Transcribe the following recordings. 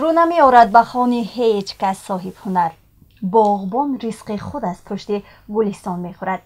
Рӯ намеорад ба хони ҳеҷ кас соҳибҳунар. Боғбон ризқи худ аз пушти гулистон мехӯрад.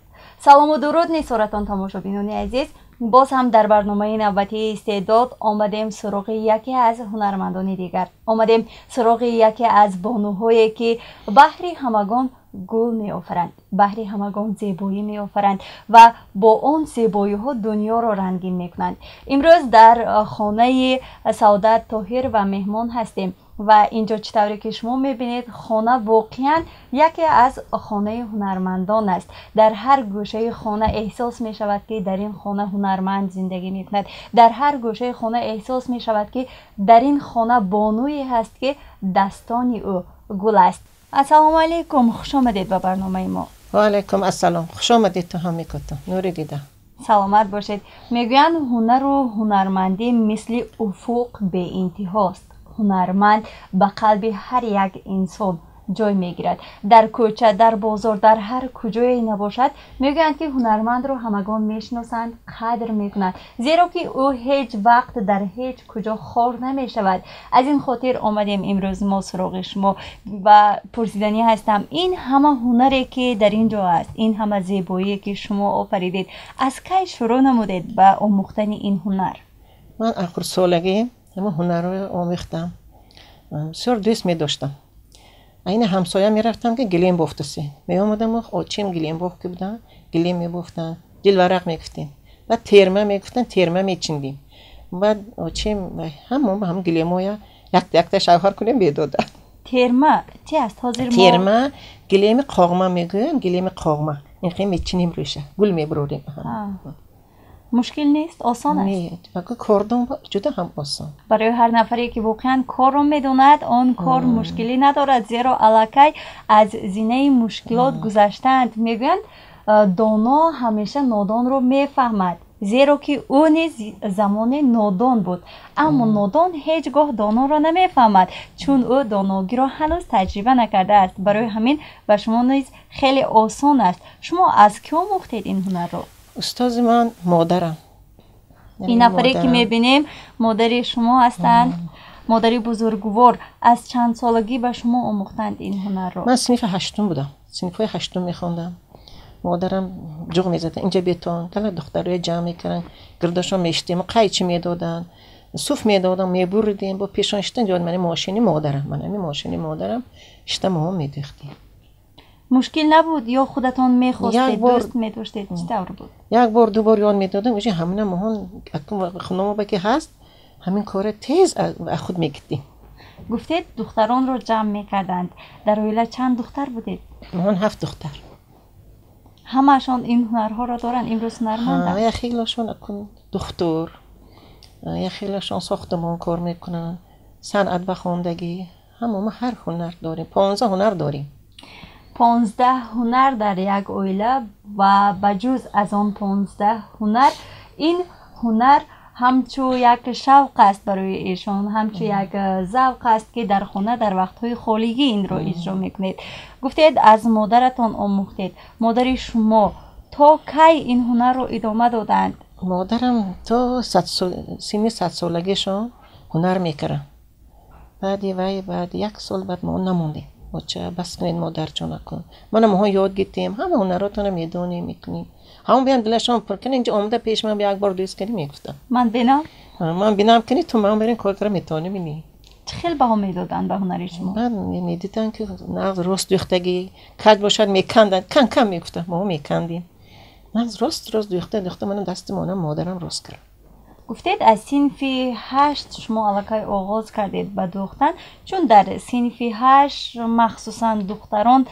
Салому дуруд нисоратон тамошобинони азиз. Боз ҳам дар барномаи навбатии истеъдод омадем суроғи яке аз ҳунармандони дигар. Омадем суроғи яке аз бонуҳое ки баҳри ҳамагон гул меофаранд, баҳри ҳамагон зебоӣ меофаранд ва бо он зебоиҳо дунёро рангин мекунанд. Имрӯз дар хонаи Саодат Тоҳир ва меҳмон ҳастем ва инҷо чӣ тавре ки шумо мебинед, хона воқеан яке аз хонаи ҳунармандон аст. Дар ҳар гӯшаи хона эҳсос мешавад, ки дар ин хона ҳунарманд зиндагӣ мекунад. Дар ҳар гӯшаи хона эҳсос мешавад, ки дар ин хона бонуе ҳаст, ки дастони ӯ гул аст. Ассалому алайкум, хуш омадед ба барномаи мо. Ва алайкум ассалом, хуш омадед ту ҳам мекутам нури дида. Саломат бошед. Мегӯянд ҳунару ҳунармандӣ мисли уфуқ беинтиҳост. Ҳунарманд ба қалби ҳар як инсон ҷой мегирад. Дар кӯча, дар бозор, дар ҳар куҷое набошад, мегӯянд ки ҳунармандро ҳамагон мешиносанд, қадр мекунанд, зеро ки ӯ ҳеҷ вақт дар ҳеҷ куҷо хор намешавад. Аз ин хотир омадем имрӯз мо суроғи шумо ва пурсиданӣ ҳастам, ин ҳама ҳунаре ки дар ин ҷо аст, ин ҳама зебоие ки шумо офаридед, аз кай шурӯъ намудед ба омӯхтани ин ҳунар? Ман аз хурдсолагӣ ҳама ҳунарро омӯхтам, бисёр дӯст медоштам. Айни ҳамсоя мерафтам, ки гилем бофтасе. Меомадам, очим гилем бофта буданд, гилем мебофтанд, дилварақ мегуфтем. Баъд терма мегуфтанд, терма мечиндем. Баъд очим ҳамон ба ҳам гилемоя якта шавҳар кунем медода. Терма чи аст? Ҳозир мо терма гилеми қоғма мегӯям, гилеми қоғма. Ин хел мечинем рӯша, гул мебурорем. Мушкил нест, осон аст? Не, кордон ҷуда ҳам осон. Барои ҳар нафаре ки воқеан корро медонад, он кор мушкилӣ надорад, зеро аллакай аз зинаи мушкилот гузаштаанд. Мегӯянд, доно ҳамеша нодонро мефаҳмад, зеро ки ӯ низ замоне нодон буд. Аммо нодон ҳеҷ гоҳ доноро намефаҳмад, чун ӯ доногиро ҳанӯз таҷриба накардааст. Барои ҳамин ба шумо низ хеле осон аст. Шумо аз кӣ омӯхтед ин ҳунарро? Устози ман модарам. Ин нафаре ки мебинем модари шумо ҳастанд, модари бузургвор. Аз чанд солагӣ ба шумо омӯхтанд ин ҳунарро? Ман синфи ҳаштум будам, синфҳои ҳаштум мехондам. Модарам ҷуғ мезад, инҷа бетон, кала духтароя ҷамъ мекарданд, гирдошон мештем, қайчи медоданд, суф медодам, мебуридем, бо пешон шитан ёд ман мошини модарам, ман ҳамин мошини модарам шита моҳо медӯхтем. Мушкил набуд ё худатон мехостед, дӯст медоштед? Чӣ тавр буд? Як бор, ду бор ёд медодам, уже ҳамина моҳон хунома ки ҳаст, ҳамин кора тез аз худ мегирдем. Гуфтед духтаронро ҷамъ мекарданд. Дар оила чанд духтар будед? Моҳон 7 духтар. Ҳамаашон ин ҳунарҳоро доранд, имрӯз ҳунарманданд? Як хелашон духтур, як хелашон сохтмон кор мекунанд, санъат ба хондагӣ. Ҳама мо ҳар ҳунар дорем, 15 ҳунар дорем. 15 ҳунар дар як оила ва ба ҷуз аз он 15 ҳунар, ин ҳунар ҳамчун як шавқ аст барои эшон, ҳамчун як завқ аст, ки дар хона дар вақтҳои холигӣ инро иҷро мекунед. Гуфтед аз модаратон омӯхтед. Модари шумо то кай ин ҳунарро идома доданд? Модарам то синни 100-солагишон ҳунар мекард. Баъди вай, баъди як сол баъд мо намондем. Оча, бас кунед модарҷон акун. Мана моҳо ёд гирдем, ҳама ҳунаротонро медонем, мекунем. Ҳамон биям дилашон пур кунед, инҷо омада пеш ман як бор дӯст кунӣ мегуфтам. Ман бинам? Ман бинам кунӣ, ту ман барин кор кара метавонӣ бинӣ. Чӣ хел баҳо медоданд ба ҳунари шумо? Ман медидам ки нағз рост дӯхтагӣ, каҷ бошад меканданд, кан кан мегуфтам, мо мекандем. Нағз рост рост дӯхта дӯхта манам дасти монам модарам рост кард. Гуфтед, аз синфи 8 шумо аллакай оғоз кардед ба дӯхтан, чун дар синфи 8 махсусан духтарон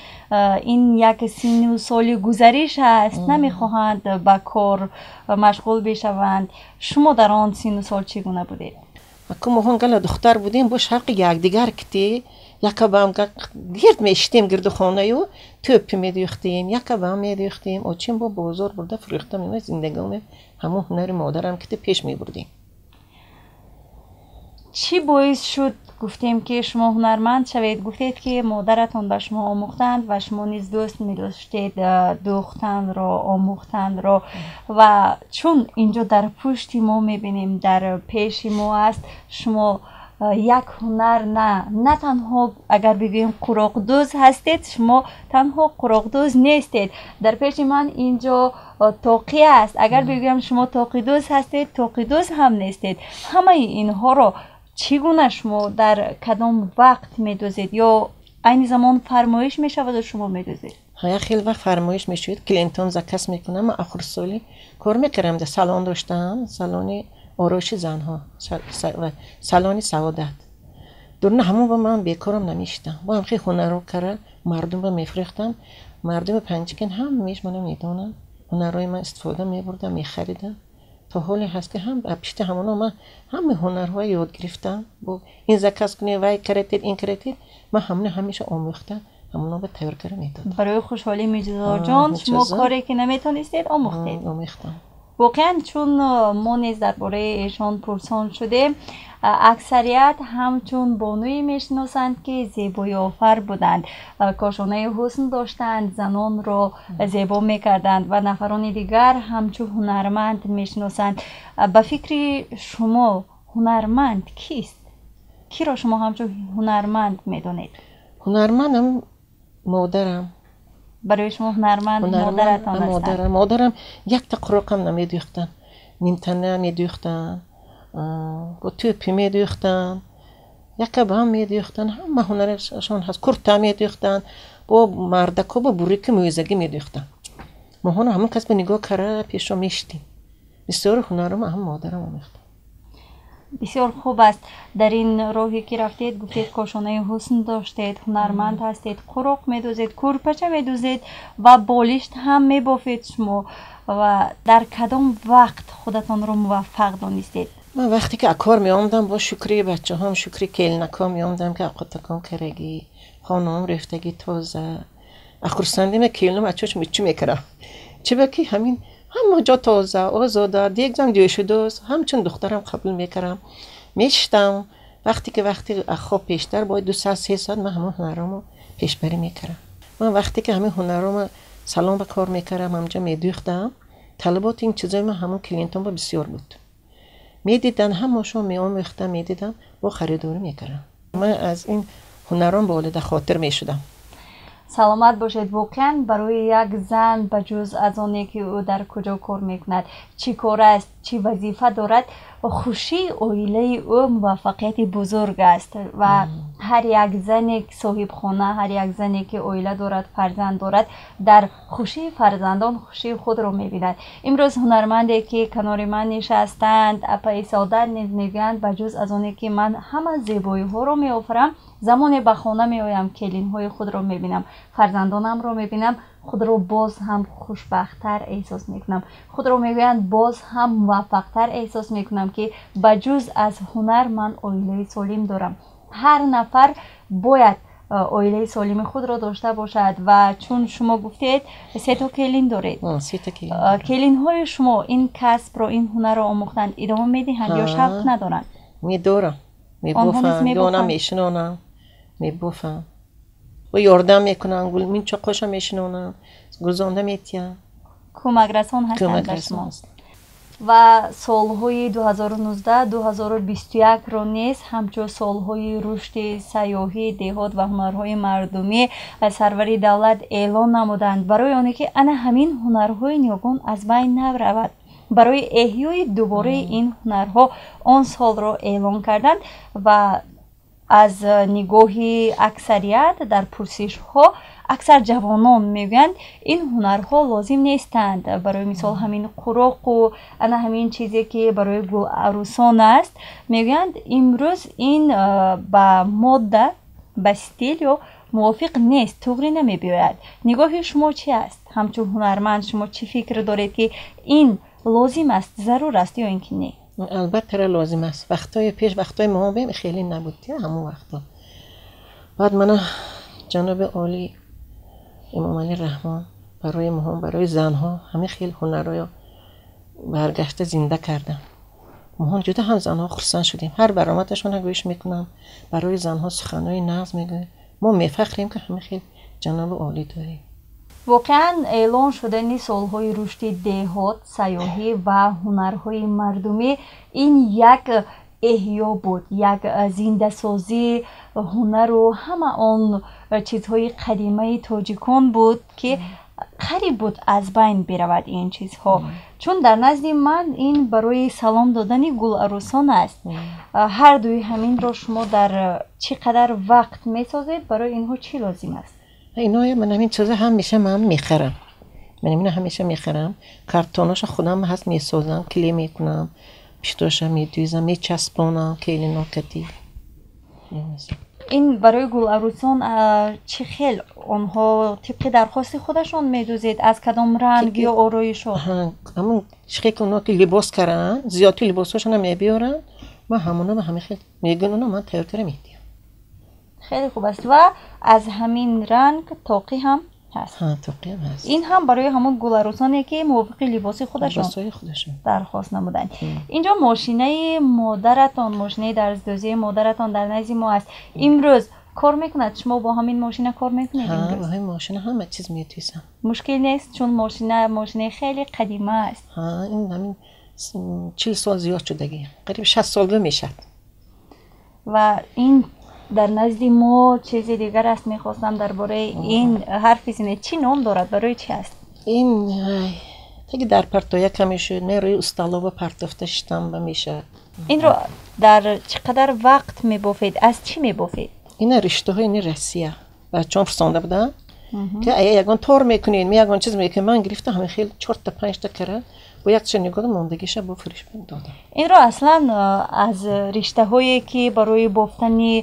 ин як синну соли гузариш аст, намехоҳанд ба кор машғул бишаванд. Шумо дар он синну сол чӣ гуна будед? Аку моҳон гала духтар будем, бо шавқи якдигар кити якабам гирд мешитем гирду хонаю тӯпи медӯхтем, якабам медӯхтем, очим бо бозор бурда фурӯхта мемад. Зиндагоме ҳамон ҳунари модарам кити пеш мебурдем. Чӣ боис шуд, гуфтем, ки шумо ҳунарманд шавед? Гуфтед, ки модаратон ба шумо омӯхтанд ва шумо низ дӯст медоштед дӯхтанро, омӯхтанро. Ва чун инҷо дар пушти мо мебинем, дар пеши мо аст, шумо як ҳунар на танҳо, агар бигӯем, қуроқдӯз ҳастед, шумо танҳо қуроқдӯз нестед. Дар пеши ман инҷо тоқӣ аст, агар бигӯям шумо тоқидӯз ҳастед, тоқидӯз ҳам нестед. Ҳамаи инҳоро чӣ гуна шумо дар кадом вақт медӯзед ё айни замон фармоиш мешаваду шумо медӯзед? Як хел вақт фармоиш мешавад, клиентон заказ мекунам. Ман охирсоли кор мекардам, дар салон доштам, салони ороиши занҳо, салони Саодат. Дурна ҳамон ба ман бекорам намешитам, бо ҳам хел ҳунарҳо кара мардумро мефурӯхтам. Мардуми Панҷакент ҳамаиш мана медонанд, ҳунарҳои ман истифода мебурдам, мехаридам. То ҳоле ҳаст, ки ҳам пишти ҳамоно ман ҳамаи ҳунарҳоро ёд гирифтам. Бо ин заказ кунед, вай каратед, ин каратед, ман ҳамина ҳамеша омӯхта, ҳамоно ба тайёр кара медодам. Барои хушҳолӣ Мирзоҷон, шумо коре ки наметонистед, омӯхтед. Омӯхтам. Воқеан, чун мо низ дар бораи эшон пурсон шудем, аксарият ҳамчун бонуе мешиносанд, ки зебоиофар буданд, кошонаи ҳусн доштанд, занонро зебо мекарданд, ва нафарони дигар ҳамчун ҳунарманд мешиносанд. Ба фикри шумо ҳунарманд кист? Киро шумо ҳамчун ҳунарманд медонед? Ҳунармандам модарам. Барои шумо ҳунарманд модаратон ҳастанд? Модарам. Модарам якта қуроқам намедӯхтанд, нимтана медӯхтанд, бо тӯпи медӯхтанд, якабам медӯхтанд, ҳама ҳунарашон ҳаст. Курта медӯхтанд, бо мардако бо бурики мӯзагӣ медӯхтанд. Моҳоно ҳамон кас ба нигоҳ кара пешо мешитем. Бисёри ҳунарам ҳам модарам омӯхтам. Бисёр хуб аст. Дар ин роҳе ки рафтед, гуфтед, кошонаи ҳусн доштед, ҳунарманд ҳастед, қуроқ медӯзед, кӯрпача медӯзед ва болишт ҳам мебофед шумо. Ва дар кадом вақт худатонро муваффақ донистед? Ман вақте ки кор меомадам, бо шукри бачаҳом, шукри келинаком меомадам, ки ақотаком карагӣ, хонаам рефтагӣ, тоза, хурсандима келинам ачош миччу мекардам, чиба ки ҳамин ҳама ҷо тоза, озода, дегзам ҷӯшудоз, ҳамчун духтарам қабул мекардам. Мешиштам, вақте ки вақти хоб пештар бояд 2 соат, 3 соат ман ҳамон ҳунарҳомо пешбарӣ мекардам. Ман вақте ки ҳамин ҳунарҳомо салон ба кор мекардам, ҳамҷа медӯхтам, талаботи ин чизои ман ҳамон клиентон ба бисёр буд. Медиданд, ҳамашон меомӯхтам, медидам, бо харидорӣ мекардам. Ман аз ин ҳунарон болида хотир мешудам. Саломат бошед. Воқеан, барои як зан, ба ҷуз аз оне ки ӯ дар куҷо кор мекунад, чӣ кор аст, чӣ вазифа дорад, хушии оилаи ӯ муваффақияти бузург аст. Ва ҳар як зане соҳибхона, ҳар як зане ки оила дорад, фарзанд дорад, дар хушии фарзандон хушии худро мебинад. Имрӯз ҳунарманде ки канори ман нишастанд, апаи Саодат низ мегӯянд, ба ҷуз аз оне ки ман ҳама зебоиҳоро меофарам, замоне ба хона меоям, келинҳои худро мебинам, фарзандонамро мебинам, худро боз ҳам хушбахттар эҳсос мекунам, худро, мегӯянд, боз ҳам муваффақтар эҳсос мекунам, ки ба ҷуз аз ҳунар ман оилаи солим дорам. Ҳар нафар бояд оилаи солими худро дошта бошад. Ва чун шумо гуфтед, сето келин доред, келинҳои шумо ин касбро, ин ҳунарро омӯхтанд, идома медиҳанд ё шавқ надоранд? Медорам, мебофам, дона мешинонам, мебофам ва ёрдам мекунам, минчоқоша мешинонам, гузонда метиҳам. Кӯмакрасон ҳастанд ба шумо. Ва солҳои 2019-2021-ро низ ҳамчун солҳои рушди сайёҳӣ, деҳот ва ҳунарҳои мардумӣ сарвари давлат эълон намуданд, барои оне ки ана ҳамин ҳунарҳои ниёгон аз байн наравад, барои эҳёи дубораи ин ҳунарҳо он солро эълон карданд. Ва Аз нигоҳи аксарият дар пурсишҳо аксар ҷавонон мегӯянд, ин ҳунарҳо лозим нестанд. Барои мисол, ҳамин қуроқу ана ҳамин чизе, ки барои гуларӯсон аст, мегӯянд, имрӯз ин ба мода, ба стил ё мувофиқ нест, туғри намебиёяд. Нигоҳи шумо чи аст? Ҳамчун ҳунарманд шумо чӣ фикр доред, ки ин лозим аст, зарур аст ё ин ки не? Албатта, лозим аст. Вақтҳои пеш, вақтҳои мо бем, хеле набуд ҳамон вақто. Баъд мана ҷаноби олӣ Эмомалӣ Раҳмон барои моҳо, барои занҳо ҳамин хел ҳунарҳоё баргашта зинда кардам. Моҳон ҷуда ҳам занҳо хурсанд шудем. Ҳар баромадашона гӯш мекунам, барои занҳо суханҳои нағз мегӯяд. Мо мефахрем, ки ҳамин хел ҷаноби олӣ дорем. Воқеан, эълон шудани солҳои рушди деҳот, сайёҳӣ ва ҳунарҳои мардумӣ ин як эҳё буд, як зиндасозии ҳунару ҳама он чизҳои қадимаи тоҷикон буд, ки қариб буд аз байн биравад ин чизҳо. Чун дар назди ман ин барои салом додани гуларӯсон аст. Ҳар дуи ҳаминро шумо дар чӣ қадар вақт месозед? Барои инҳо чӣ лозим аст? Иноя ман ҳамин чиза ҳамеша ман мехарам. Ман ина ҳамеша мехарам. Картоноша худам ҳаст, месозам, клей мекунам, пиштоша медӯзам, мечаспонам келинокати. Ин барои гуларӯсон чӣ хел, онҳо тибқи дархости худашон медӯзед? Аз кадом ранг ё ороишҳо? Ҳамун чӣ хел ки оно ки либос каранд, зиёдти либосҳошона мебиёранд, ман ҳамона ба ҳамин хел мегӯян, оно ман тайёр кара медиҳам. Хеле хуб аст. Ва аз ҳамин ранг тоқӣ ҳам ҳаст? Тоқӣ ҳам ҳаст. Ин ҳам барои ҳамон гуларӯсоне, ки мувофиқи либоси худашон либосҳои худашон дархост намуданд. Инҷо мошинаи модаратон, мошинаи дарздӯзии модаратон дар назди мо аст. Имрӯз кор мекунад? Шумо бо ҳамин мошина кор мекунед? Бо ҳамин мошина ҳама чиз медӯзам. Мушкил нест? Чун мошина мошинаи хеле қадима аст. Ин ҳамин 40 сол зиёд шудагӣ, қариб 60 сол мешавад. Ва ин дар назди мо чизи дигар аст. Мехостам дар бораи ин ҳарф бизанед. Чӣ ном дорад, барои чи аст? Ин таги дар партоя каме шуд, ме рӯи усталова партофта шитам ба мешавад. Инро дар чӣ қадар вақт мебофед? Аз чӣ мебофед? Ина риштаҳои ини Россия бачаҳом фурсонда буданд, ки ая ягон тор мекунед, ме ягон чиз мекунед. Ман гирифта, ҳамин хел чорта панҷта кара, бо якча нигоҳ мондагиша бо фурӯш додам. Инро аслан аз риштаҳое, ки барои бофтани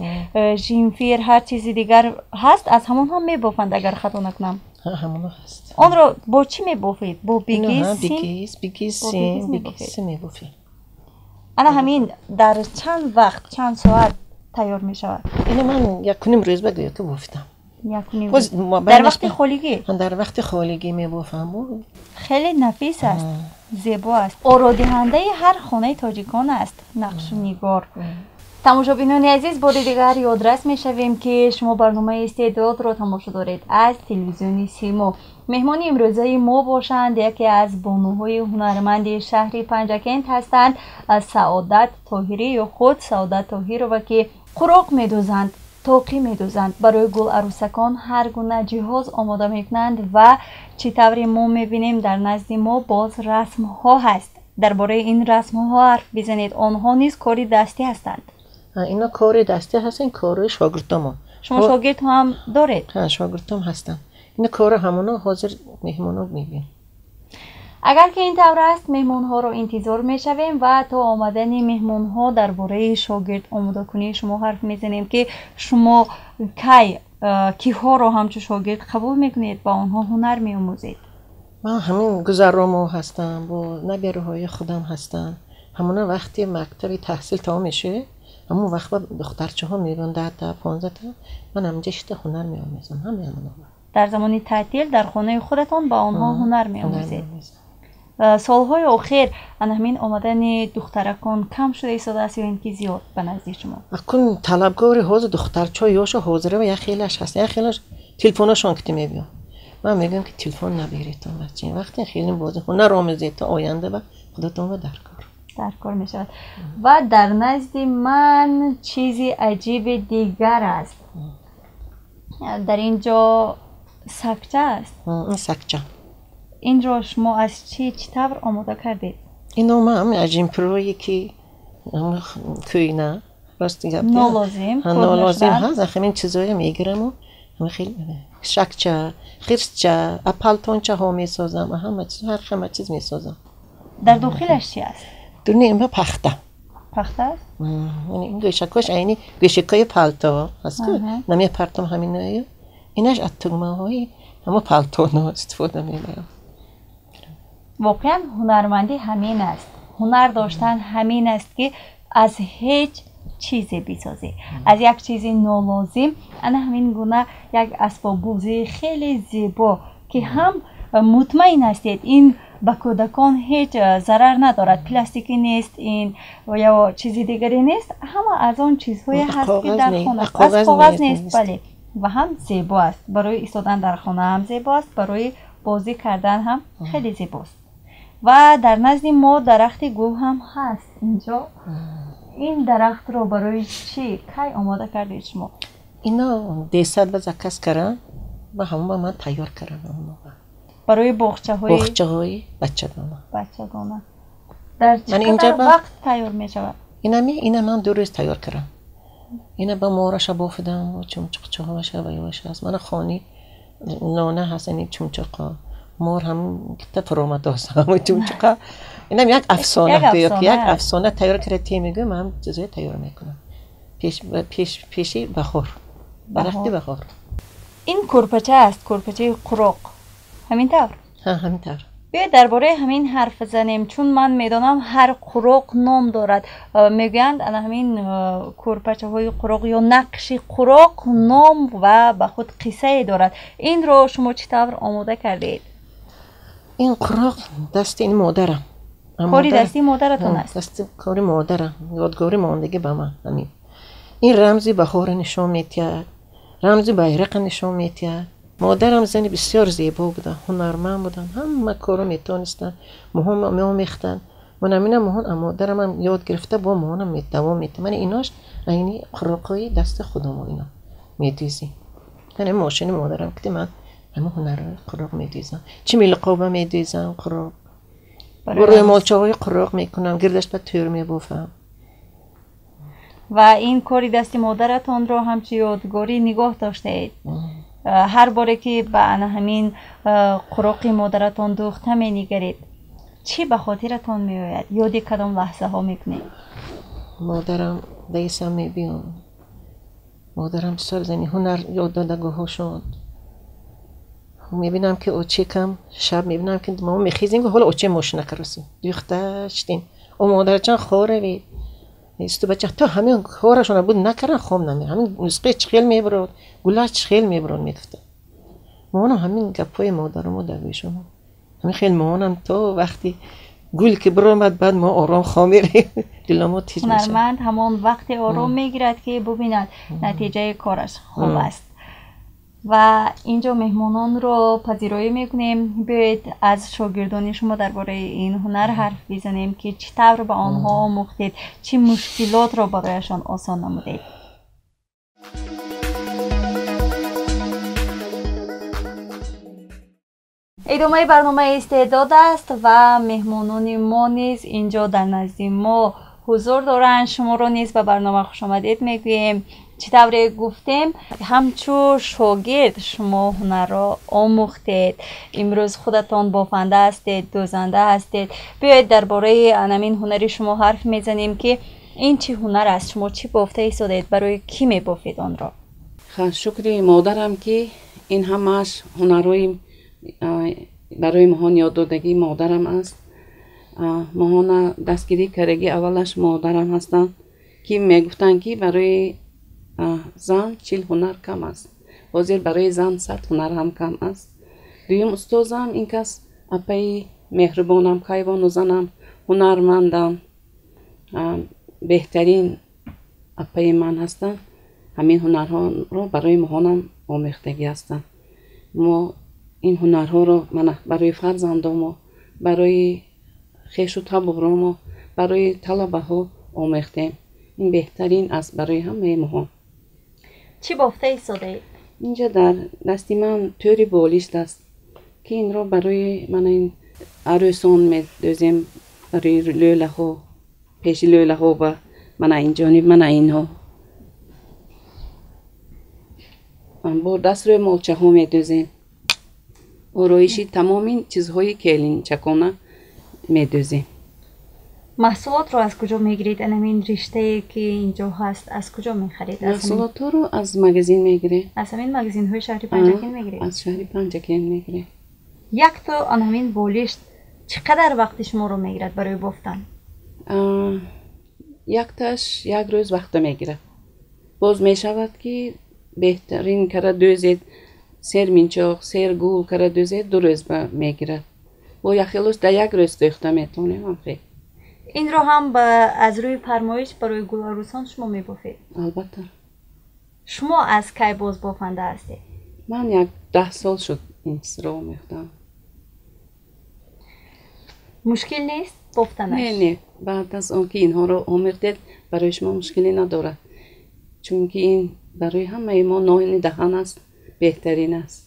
жимфир, ҳар чизи дигар ҳаст, аз ҳамон ҳам мебофанд, агар хато накунам. Ҳамоно ҳаст. Онро бо чӣ мебофед? Бо бигиз? Бигиз, бигиз, сим, бигиз мебофем. Ана ҳамин дар чанд вақт, чанд соат тайёр мешавад? Ина ман якуним рӯз ба гӯё ки бофтам. Дар вақти холигӣ? Дар вақти холигӣ мебофам. Хеле нафис аст, зебо аст, ородиҳандаи ҳар хонаи тоҷикон аст нақшу нигор. Тамошобинони азиз, бори дигар ёдрас мешавем, ки шумо барномаи Истеъдодро тамошо доред аз телевизиони Симо. Меҳмони имрӯзаи мо бошанд яке аз бонуҳои ҳунарманди шаҳри Панҷакент ҳастанд, Саодат Тоҳирӣ ё худ Саодат Тоҳирова, ки қуроқ медӯзанд, тоқӣ медӯзанд, барои гуларӯсакон ҳар гуна ҷиҳоз омода мекунанд. Ва чӣ тавре мо мебинем, дар назди мо боз расмҳо ҳаст. Дар бораи ин расмҳо ҳарф бизанед. Онҳо низ кори дастӣ ҳастанд? Ино кори дастӣ ҳастанд, кори шогирдомо. Шумо шогирд ҳам доред? Шогирдом ҳастанд. Ина кори ҳамоно ҳозир меҳмоно мебинем. Агар ки ин тавр аст, меҳмонҳоро интизор мешавем ва то омадани меҳмонҳо дар бораи шогирд омодакунии шумо ҳарф мезанем, ки шумо кай киҳоро ҳамчун шогирд қабул мекунед, ба онҳо ҳунар меомӯзед? Ман ҳамин гузаромо ҳастам, бо набераҳои худам ҳастам. Ҳамона вақти мактаби таҳсил тамом мешавад, ҳамон вақт ба духтарчаҳо мебиён, 10-та, 15-та. Ман ҳаминҷа шита ҳунар меомӯзам ҳамаи ҳамонҳо. Дар замони таътил дар хонаи худатон ба онҳо ҳунар меомӯзед. Солҳои охир ана ҳамин омадани духтаракон кам шуда истодааст ё ин ки зиёд ба назди шумо? Акун талабгори ҳозир духтарчаҳо ёшо ҳозира як хелаш ҳаст, як хелаш телефонашон кити мебиён. Ман мегӯям, ки телефон наберетон, бача, вақте хеле бози ҳунар омӯзед, то оянда ба худатон ба дар кор. Дар кор мешавад. Ва дар назди ман чизи аҷиби дигар аст. Дар ин ҷо сакча аст. Сакча. Инро шумо аз чӣ, чӣ тавр омода кардед? Ино ман ҳами аҷимпирое, ки кӯйна Рости гап. Нолозим. Нолозим ҳаст. Ҳамин чизоя мегираму хеле шакча, хирсча, палтончаҳо месозам, ҳама чиз, ҳар ҳама чиз месозам. Дар дохилаш чи аст? Дуни има пахта. Пахта аст? Ин гӯшакҳош айни гӯшакҳои палто ҳаст ку намепартам ҳаминаю. Инаш аз тугмаҳои ҳамо палтоно истифода мебарам. Воқеан ҳунармандӣ ҳамин аст. Ҳунар доштан ҳамин аст, ки аз ҳеҷ чизе бисозӣ, аз як чизи нолозим ана ҳамин гуна як асбоббозии хеле зебо, ки ҳам мутмаин ҳастед, ин ба кӯдакон ҳеҷ зарар надорад, пластикӣ нест ин ё чизи дигаре нест, ҳама аз он чизҳое ҳаст, ки дар хона аз коғаз нест, бале, ва ҳам зебо аст. Барои истодан дар хона ҳам зебо аст, барои бозӣ кардан ҳам хеле зебост. Ва дар назди мо дарахти гул ҳам ҳаст инҷо. Ин дарахтро барои чӣ кай омода кардед шумо? Ино десад ба заказ кардам ва ҳамон ба ман тайёр кардам. Барои боғчаҳои бачадона. Бачадона. Дар чӣ қадар вақт тайёр мешавад? Инами ина ман 2 рӯз тайёр кардам. Ина ба мораша бофидам, чумчуқчаҳоша ва ёша аст. Мана хони нона ҳаст, ини чумчуқо. Мор ҳам кита фуромадост, ҳамон чумчуқа. Инам як афсона, як афсона тайёр карда те мегӯям, ман чизое тайёр мекунам. Пеши баҳор, дарахти баҳор. Ин кӯрпача аст, кӯрпачаи қуроқ. Ҳамин тавр? Ҳа, ҳамин тавр. Биёед дар бораи ҳамин ҳарф занем, чун ман медонам ҳар қуроқ ном дорад. Мегӯянд ана ҳамин кӯрпачаҳои қуроқ ё нақши қуроқ ном ва ба худ қиссае дорад. Инро шумо чӣ тавр омода кардед? Ин қуроқ дасти ин модарам. Кори дасти модаратон аст? Дасти кори модарам, ёдгори мондагӣ ба ман ҳамин. Ин рамзи баҳорро нишон медиҳад, рамзи байрақа нишон медиҳад. Модарам зани бисёр зебо буданд, ҳунарманд буданд, ҳама корро метонистанд, моҳон меомехтанд. Ман ҳамина моҳон аз модарамам ёд гирифта, бо моҳонам давом медиҳам. Ман инош айни қуроқҳои дасти худамон ино медӯзем. Ман ҳамин мошини модарам ки ман ҳамин ҳунарҳои қуроқ медӯзам. Чӣ милқоба медӯзам, қуроқ. Рӯймолчаҳои қуроқ мекунам, гирдаш ба тӯр мебофам. Ва ин кори дасти модаратонро ҳамчун ёдгорӣ нигоҳ доштаед. Ҳар боре ки ба ана ҳамин қуроқи модаратон дӯхта менигаред, чӣ ба хотиратон меояд? Ёди кадом лаҳзаҳо мекунед? Модарам даисам мебиён. Модарам бисёр зани ҳунар ёд додагоҳошон. Мебинам ки очекам шаб мебинам ки мо мехезем, ҳоло оче мошина карасем. Дӯхта шидем. О модарҷон хоравед. Исту бача то ҳамин корашона буд накардан хом намер. Ҳамин нусқаи чӣ хел мебарод, гулаш чӣ хел мебарод мегуфтам. Моҳонам ҳамин гапҳои модарамо дар гӯшамо. Ҳамин хел моҳонам то вақти гул ки биромад, баъд мо ором хом мерем. Диламо тиҷ мешавад. Ҳунарманд ҳамон вақте ором мегирад, ки бубинад натиҷаи кораш хуб аст. Ва инҷо меҳмононро пазироӣ мекунем. Биёед аз шогирдони шумо дар бораи ин ҳунар ҳарф бизанем, ки чӣ тавр ба онҳо омӯхтед, чӣ мушкилотро барояшон осон намудед. Идомаи барномаи истеъдод аст ва меҳмонони мо низ инҷо дар назди мо ҳузур доранд. Шуморо низ ба барнома хушомадед мегӯем. Чӣ тавре гуфтем, ҳамчун шогирд шумо ҳунарро омӯхтед, имрӯз худатон бофанда ҳастед, дӯзанда ҳастед. Биёед дар бораи анамин ҳунари шумо ҳарф мезанем, ки ин чӣ ҳунар аст, шумо чӣ бофта истодаед, барои кӣ мебофед онро? Шукри модарам, ки ин ҳамааш ҳунарҳои барои моҳон ёддодагии модарам аст. Моҳона дастгирӣ кардагӣ аввалаш модарам ҳастанд, ки мегуфтанд, ки барои зан 40 ҳунар кам аст. Ҳозир барои зан 100 ҳунар ҳам кам аст. Дуюм устозам ин кас апаи меҳрубонам, кайвону занам, ҳунармандам, беҳтарин апаи ман ҳастанд. Ҳамин ҳунарҳоро барои моҳонам омехтагӣ ҳастанд. Мо ин ҳунарҳоро мана барои фарзандомо, барои хешу таборамо, барои талабаҳо омехтем. Ин беҳтарин аст барои ҳамаи моҳон. Чӣ бофта истодаед? Инҷа дар дасти ман тӯри болишт аст, ки инро барои мана ин арӯсон медӯзем, барои лӯлаҳо, пеши лӯлаҳо ба Мана ин ҷониб, мана инҳо. Бо даст рӯмолчаҳо медӯзем. Ороиши тамоми чизҳои келинчакона медӯзем. Маҳсулотро аз куҷо мегиред? Ана ҳамин риштае ки инҷо ҳаст, аз куҷо мехаред? Маҳсулотҳоро аз магазин мегирем. Аз ҳамин магазинҳои шаҳри Панҷакент мегиред? Аз шаҳри Панҷакент мегирем. Якто ана ҳамин болишт чӣ қадар вақти шуморо мегирад барои бофтан? Якташ як рӯз вақта мегирад. Боз мешавад, ки беҳтарин кара дӯзед, сер минчоқ, сер гул кара дӯзед, 2 рӯз мегирад. Бо яхелош дар як рӯз дӯхта метавонем ҳам. Инро ҳам аз рӯи фармоиш барои гуларусон шумо мебофед? Албатта. Шумо аз кай боз бофанда ҳастед? Ман як 10 сол шуд ин чизро омӯхтам. Мушкил нест бофтанаш? Не, не, баъд аз он ки инҳоро омӯхтед, барои шумо мушкилӣ надорад, чунки ин барои ҳамаи мо нони даҳан аст, беҳтарин аст.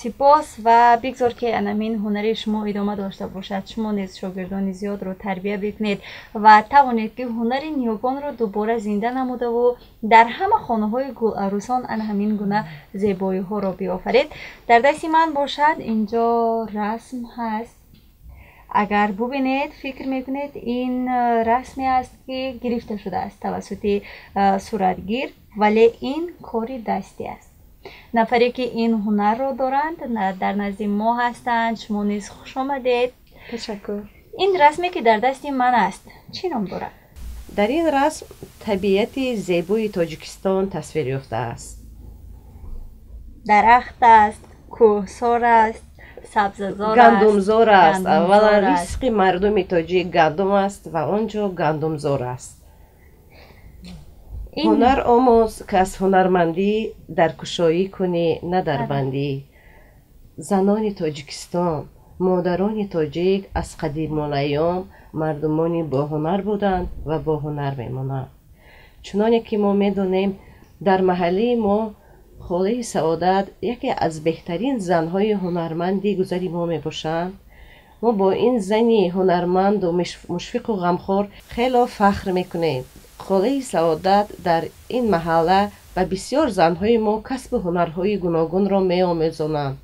Сипос ва бигзор, ки анамин ҳунари шумо идома дошта бошад. Шумо низ шогирдони зиёдро тарбия бикунед ва тавонед, ки ҳунари ниёгонро дубора зинда намудаву дар ҳама хонаҳои гуларусон ана ҳамин гуна зебоиҳоро биёфаред. Дар дасти ман бошад, инҷо расм ҳаст. Агар бубинед, фикр мекунед, ин расме аст, ки гирифта шудааст тавассути суратгир, вале ин кори дастӣ аст. Нафаре ки ин ҳунарро доранд, дар назди мо ҳастанд. Шумо низ хуш омадед. Ташаккур. Ин расме ки дар дасти ман аст, чӣ ном дорад? Дар ин расм табиати зебои Тоҷикистон тасвир ёфтааст. Дарахт аст, кӯҳсор аст, сабзазор. Гандумзор аст. Аввалан, ризқи мардуми тоҷик гандум аст ва он ҷо гандумзор аст. Ҳунар омӯз, ки аз ҳунармандӣ дар кушоӣ кунӣ, на дар бандӣ. Занони Тоҷикистон, модарони тоҷик аз қадимулайём мардумони боҳунар буданд ва боҳунар мемонанд. Чуноне ки мо медонем, дар маҳаллаи мо холаи Саодат яке аз беҳтарин занҳои ҳунарманди гузари мо мебошанд. Мо бо ин зани ҳунарманду мушфиқу ғамхор хело фахр мекунем. Холаи Саодат дар ин маҳалла ба бисёр занҳои мо касбу ҳунарҳои гуногунро меомӯзонанд.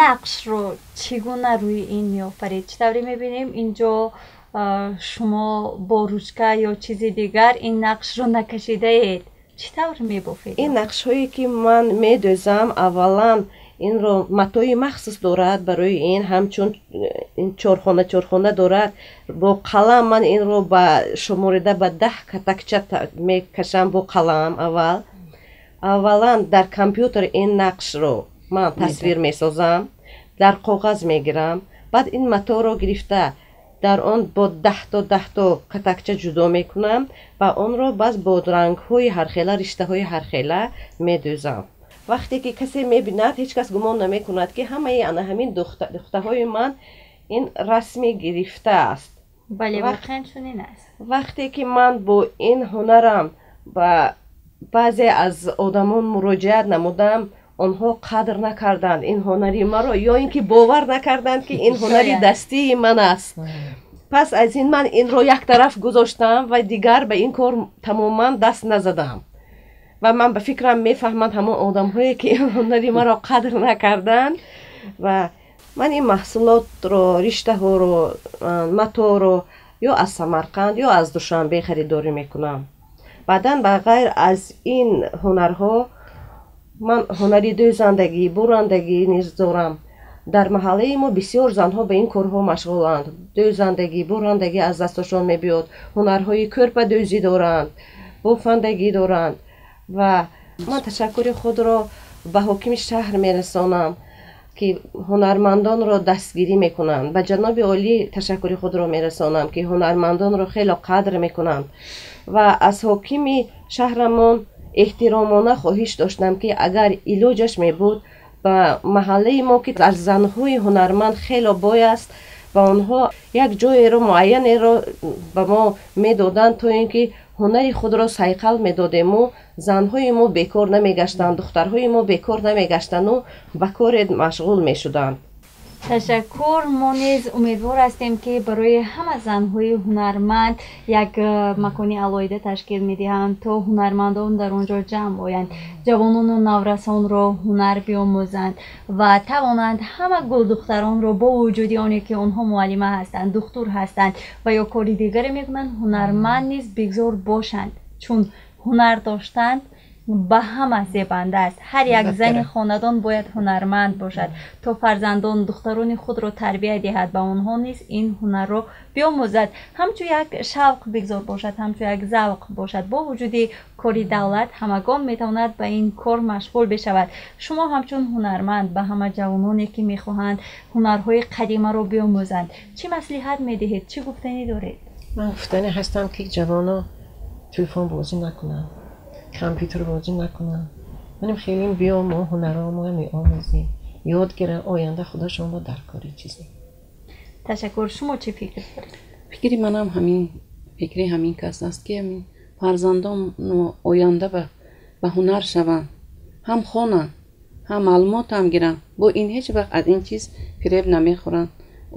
Нақшро чӣ гуна рӯи ин меофаред? Чӣ тавре мебинем, инҷо шумо бо ручка ё чизи дигар ин нақшро накашидаед. Чӣ тавр мебофед? Ин нақшҳое ки ман медӯзам, аввалан инро матои махсус дорад барои ин, ҳамчун чорхона чорхона дорад. Бо қалам ман инро ба шуморида ба 10 катакча мекашам бо қалам. Аввал, аввалан дар компютер ин нақшро ман тасвир месозам, дар коғаз мегирам, баъд ин маторо гирифта, дар он бо 10-то 10-то катакча ҷудо мекунам ва онро баъз бо рангҳои ҳархела, риштаҳои ҳархела медӯзам. Вақте ки касе мебинад, ҳеҷ кас гумон намекунад, ки ҳамаи ана ҳамин духтаҳои ман ин расми гирифта аст. Бале, воқеан чунин аст. Вақте ки ман бо ин ҳунарам ба баъзе аз одамон муроҷиат намудам, онҳо қадр накарданд ин ҳунари маро ё ин ки бовар накарданд, ки ин ҳунари дастии ман аст. Пас аз ин ман инро як тараф гузоштам ва дигар ба ин кор тамоман даст назадам. Ва ман ба фикрам, мефаҳманд ҳамон одамҳое ки ин ҳунари маро қадр накарданд. Ва ман ин маҳсулотро, риштаҳоро, маторо ё аз Самарқанд, ё аз Душанбе харидорӣ мекунам. Баъдан, ба ғайр аз ин ҳунарҳо, ман ҳунари дӯзандагӣ, бурандагӣ низ дорам. Дар маҳаллаи мо бисёр занҳо ба ин корҳо машғуланд. Дӯзандагӣ, бурандагӣ аз дасташон мебиёд, ҳунарҳои кӯрпадӯзӣ доранд, бофандагӣ доранд. Ва ман ташаккури худро ба ҳокими шаҳр мерасонам, ки ҳунармандонро дастгирӣ мекунанд. Ба ҷаноби олӣ ташаккури худро мерасонам, ки ҳунармандонро хело қадр мекунанд. Ва аз ҳокими шаҳрамон эҳтиромона хоҳиш доштам, ки агар илоҷаш мебуд, ба маҳаллаи мо, ки аз занҳои ҳунарманд хело бой аст, ба онҳо як ҷоеро муайянеро ба мо медоданд, то ин ки ҳунари худро сайқал медодему занҳои мо бекор намегаштанд, духтарҳои мо бекор намегаштанду ба коре машғул мешуданд. Ташаккур. Мо низ умедвор ҳастем, ки барои ҳама занҳои ҳунарманд як макони алоҳида ташкил медиҳанд, то ҳунармандон дар он ҷо ҷамъ оянд, ҷавонону наврасонро ҳунар биомӯзанд ва тавонанд ҳама гулдухтаронро бо вуҷуди оне ки онҳо муаллима ҳастанд, духтур ҳастанд ва ё кори дигаре мекунанд, ҳунарманд низ бигзор бошанд, чун ҳунар доштанд ба ҳама зебанда аст. Ҳар як зани хонадон бояд ҳунарманд бошад, то фарзандон, духтарони худро тарбия диҳад, ба онҳо низ ин ҳунарро биомӯзад. Ҳамчун як шавқ бигзор бошад, ҳамчун як завқ бошад. Бо вуҷуди кори давлат ҳамагон метавонад ба ин кор машғул бишавад. Шумо ҳамчун ҳунарманд ба ҳама ҷавононе ки мехоҳанд ҳунарҳои қадимаро биомӯзанд, чӣ маслиҳат медиҳед, чӣ гуфтанӣ доред? Ман гуфтанӣ ҳастам, ки ҷавоно телефон бозӣ накунанд, компютер бозӣ накунанд. Манем хеле биё, мо ҳунарҳо мо меомӯзем, ёд гиранд, оянда худашон бо дар кори чизе. Ташаккур. Шумо чӣ фикр доред? Фикри манам ҳамин фикри ҳамин кас аст, ки ҳамин фарзандон оянда ба ҳунар шаванд, ҳам хонанд, ҳам маълумот ҳам гиранд. Бо ин ҳеҷ вақт аз ин чиз фиреб намехӯранд.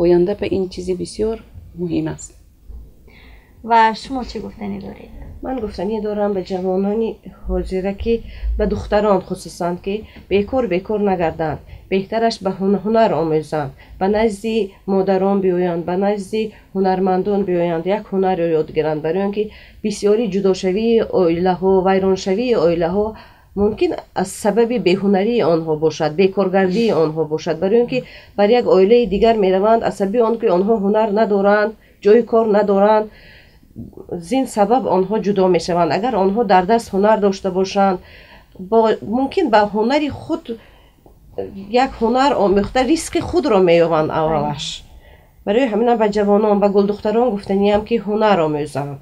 Оянда ба ин чизи бисёр муҳим аст. Ва шумо чӣ гуфтанӣ доред? Ман гуфтанӣ дорам ба ҷавонони ҳозира, ки ба духтарон хусусан, ки бекор бекор нагарданд, беҳтараш ба ҳунар омӯзанд, ба назди модарон биёянд, ба назди ҳунармандон биёянд, як ҳунарро ёд гиранд, барои он ки бисёри ҷудошавии оилаҳо, вайроншавии оилаҳо мумкин аз сабаби беҳунарии онҳо бошад, бекоргардии онҳо бошад, барои он ки бар як оилаи дигар мераванд аз сабаби он ки онҳо ҳунар надоранд, ҷои кор надоранд, зин сабаб онҳо ҷудо мешаванд. Агар онҳо дар даст ҳунар дошта бошанд, мумкин ба ҳунари худ як ҳунар омӯхта ризқи худро меёбанд аввалаш. Барои ҳаминам ба ҷавонон, ба гулдухтарон гуфтаниям, ки ҳунар омӯзанд.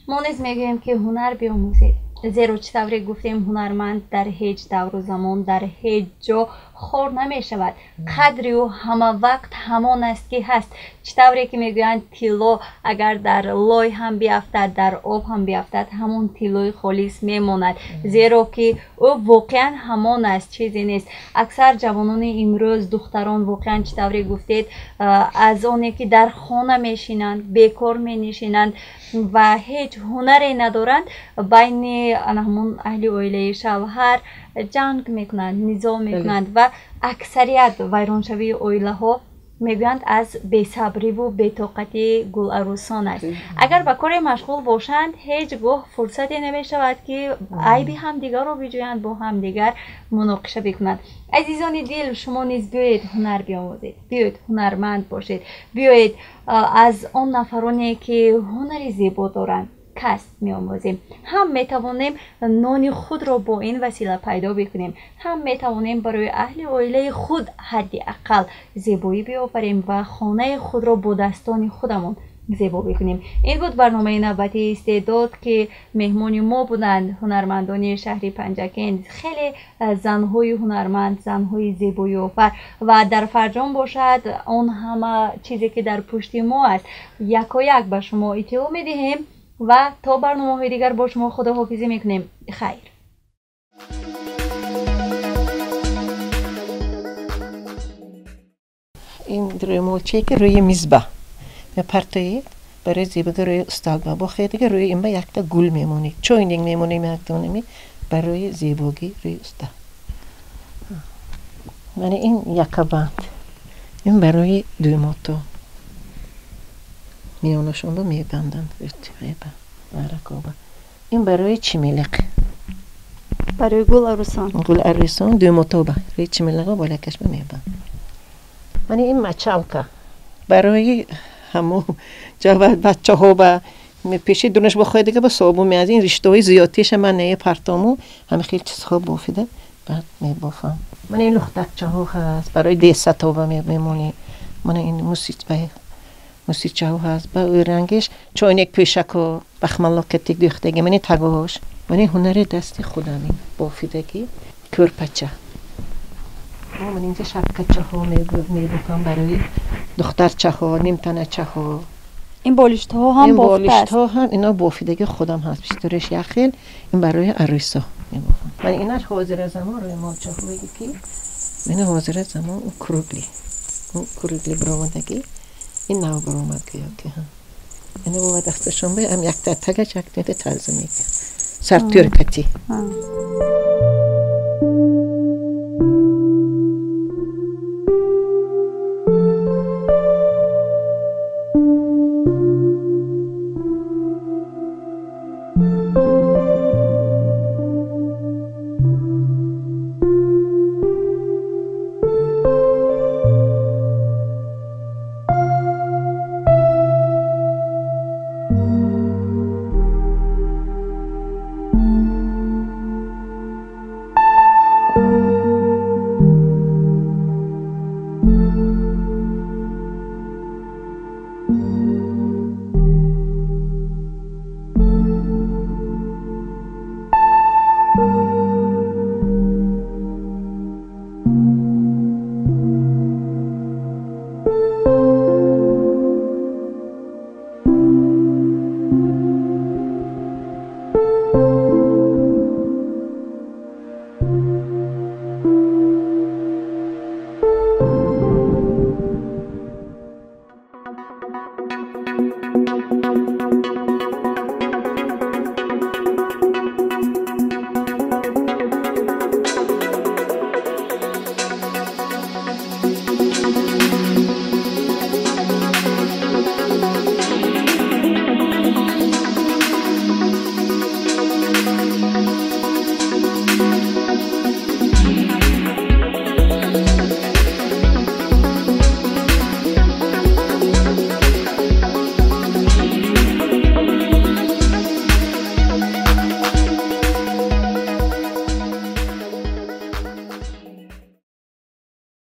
Мо низ мегӯем, ки ҳунар биомӯзед, зеро чӣ тавре гуфтем, ҳунарманд дар ҳеҷ давру замон, дар ҳеҷ ҷо хор намешавад. Қадри ӯ ҳама вақт ҳамон аст ки ҳаст. Чӣ тавре ки мегӯянд, тилло агар дар лой ҳам биафтад, дар об ҳам биафтад, ҳамон тиллои холис мемонад, зеро ки ӯ воқеан ҳамон аст, чизе нест. Аксар ҷавонони имрӯз, духтарон, воқеан чӣ тавре гуфтед, аз оне ки дар хона мешинанд, бекор менишинанд ва ҳеҷ ҳунаре надоранд, байни ҳамон аҳли оилаи шавҳар ҷанг мекунанд, низоъ мекунанд ва аксарият вайроншавии оилаҳо мегӯянд аз бесабриву бетоқатии гуларӯсон аст. Агар ба коре машғул бошанд, ҳеҷ гоҳ фурсате намешавад, ки айби ҳамдигарро биҷӯянд, бо ҳамдигар муноқиша бикунанд. Азизони дил, шумо низ биёед ҳунар биомӯзед, биёед ҳунарманд бошед, биёед аз он нафароне ки ҳунари зебо доранд касб меомӯзем. Ҳам метавонем нони худро бо ин васила пайдо бикунем, ҳам метавонем барои аҳли оилаи худ ҳадди ақал зебоӣ биёфарем ва хонаи худро бо дастони худамон зебо бикунем. Ин буд барномаи навбатии истеъдод, ки меҳмони мо буданд ҳунармандони шаҳри Панҷакент, хеле занҳои ҳунарманд, занҳои зебоиофар. Ва дар фарҷом бошад, он ҳама чизе ки дар пушти мо аст, якояк ба шумо иттилоъ медиҳем ва то барномаҳои дигар бо шумо худоҳофизӣ мекунем. Хайр. Ин рӯймолчае ки рӯи мизба мепартоед барои зебоги рӯи усталба, бо хеле рӯи инба якта гул мемонед, чойник мемонем, якдонами барои зебогӣ рӯи устал. Мана ин якабанд, ин барои дӯмото миёнашонро мебанданд. Ин барои чимилиқ, барои гуларӯсон, гуларӯсон дӯмотоба рӯи чимилиқо болакашба мебанд. Мана ин мачалка барои ҳамо бачаҳо ба пеши дунаш бо хоҳ дига ба собун меаз ин риштаҳои зиёдтиша ман непартому, ҳами хел чизҳо бофида баъд мебофам. Мана ин лухтакчаҳо ҳаст барои десатоба мемонӣ. Мана ин мусичаҳо ҳаст ба рангиш чойнек, пӯшако, бахмалокатик дӯхтагӣ, мани тагош, мани ҳунари дасти худам, ин бофидагӣ кӯрпача. Ман инҷа шапкачаҳо мебофам барои духтарчаҳо, нимтаначаҳо. Ин болиштҳо ҳам ин бофта аст? Болиштҳо ҳам ино бофидагӣ худам ҳаст, бисёреш як хел, ин барои арӯсо мебофам. Ман инаш ҳозира замон рӯймолчаҳое ки ман ҳозира замон кругли. Кургли баромадагӣ, ин нав баромад гӯё ки. Ина бова дасташон бе ам якта тагач, якта таза мекунад. Сартӯр кати.